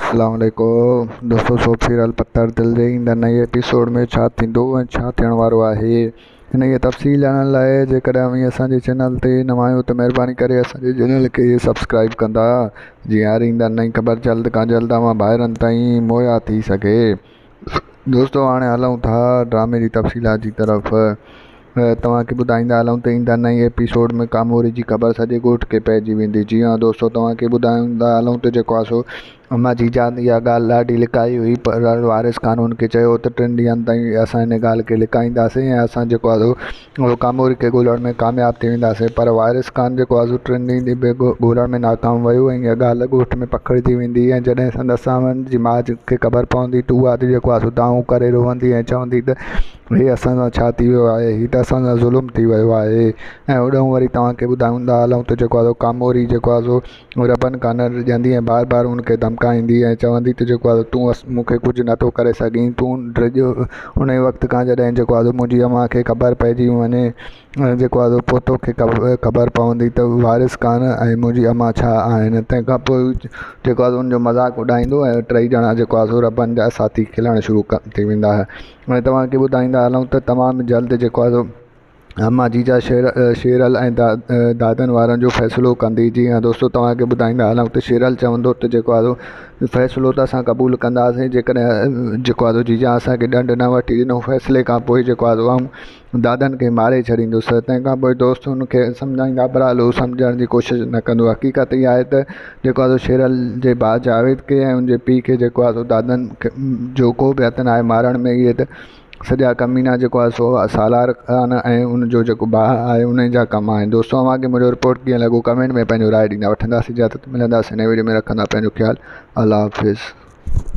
اسلام عليڪم دوستو سوپ سيريل پٿر دل جي ايندڙ نئين ايپيسوڊ ۾ ڇا ٿيندو ۽ ڇا ٿيڻ وارو آهي ان جي تفصيل ڄاڻڻ لاء جيڪڏهن اوهين اسان جي چينل تي نوان آهيو ته مهرباني ڪري اسان جي چينل کي سبسڪرائب ڪندا جيئن هر ايندڙ نئين خبر جلد کان جلد اوهان ڀائرن تائين مهيا ٿي سگهي دوستو هاڻي هلون ٿا ڊرامي جي تفصيلات جي طرف توهان کي ٻڌائيندا هلون ته ايندڙ نئين ايپيسوڊ ۾ ڪاموري جي خبر سڄي ڳوٺ کي پئجي ويندي. جي ها دوستو توهان کي ٻڌائيندا هلون ته جيڪو آهي سو اما جيجان اها ڳالهه ڏاڍي لڪائي هئي پر وارث خان ان کي چيو ته ٽن ڏينهن تائين اسان ان ڳالهه کي لڪائينداسين ۽ اسان جيڪو آهي سو ڪاموري کي ڳولڻ ۾ ڪامياب ٿي وينداسين پر وارث خان جيڪو آهي سو ٽن ڏينهن تائين به ڳولڻ ۾ ناڪام ويو ۽ اها ڳالهه ڳوٺ ۾ پکڙجي ويندي ۽ جڏهن سندس ساون جي ماء کي خبر پوندي ته اها به جيڪو آهي سو دانهون ڪري روئندي ۽ چوندي ته هي اسان سان ڇا ٿي ويو آهي، هي ته اسان سان ظلم ٿي ويو آهي ۽ هوڏانهن وري توهان کي ٻڌائيندا هلون ته جيڪو آهي سو ڪاموري جيڪو آهي سو ربن کان نه ڊڄندي ۽ بار بار ان کي ڌمڪائيندي ۽ چوندي ته جيڪو آهي سو تون مون کي ڪجهه نٿو ڪري سگهين تون ڊڄ ان وقت کان جڏهن جيڪو آهي سو منهنجي امان کي خبر پئجي وڃي ۽ جيڪو آهي سو پوء توکي خبر پوندي ته وارث ڪان ۽ منهنجي امان ڇا آهن تنهن کان پوء جيڪو آهي سو ان جو مذاق اڏائيندو ۽ ٽئي ڄڻا جيڪو آهي سو ربن جا ساٿي کلڻ شروع ٿي ويندا ۽ توهان کي ٻڌائيندا هلون ته تمام جلد جيڪو آهي سو امان جيجا شير شيرل ۽ دادن وارن جو فيصلو ڪندي جي ها دوستو توهان کي ٻڌائيندا هلون ته شيرل چوندو ته جيڪو آهي سو فيصلو ته اسان قبول ڪنداسين جيڪڏهن جيڪو آهي سو جيجا اسان کي ڏنڊ نه وٺي ڏنو فيصلي کان پوء جيڪو آهي سو آئون دادن کي ماري ڇڏيندس. تنهن کان پوء دوست هن کي سمجهائيندا پر هو سمجهڻ جي ڪوشش نه ڪندو. حقيقت اها آهي ته جيڪو آهي سو شيرل جي ڀاء جاويد کي ۽ ان جي پيء کي جيڪو آهي سو دادن جو ڪو به هٿ ناهي مارڻ ۾ اهي ته سڄا ڪمينا جيڪو آهي سو سالار خان ۽ ان جو جيڪو ڀاء آهي ان جا ڪم آهن. دوستو اوهان کي منهنجو رپورٽ ڪيئن لڳو ڪمينٽ ۾ پنهنجو راء ڏيندا. وٺنداسين اجازت ملنداسين نئين وڊيو ۾ رکندا پنهنجو خيال الله حافظ.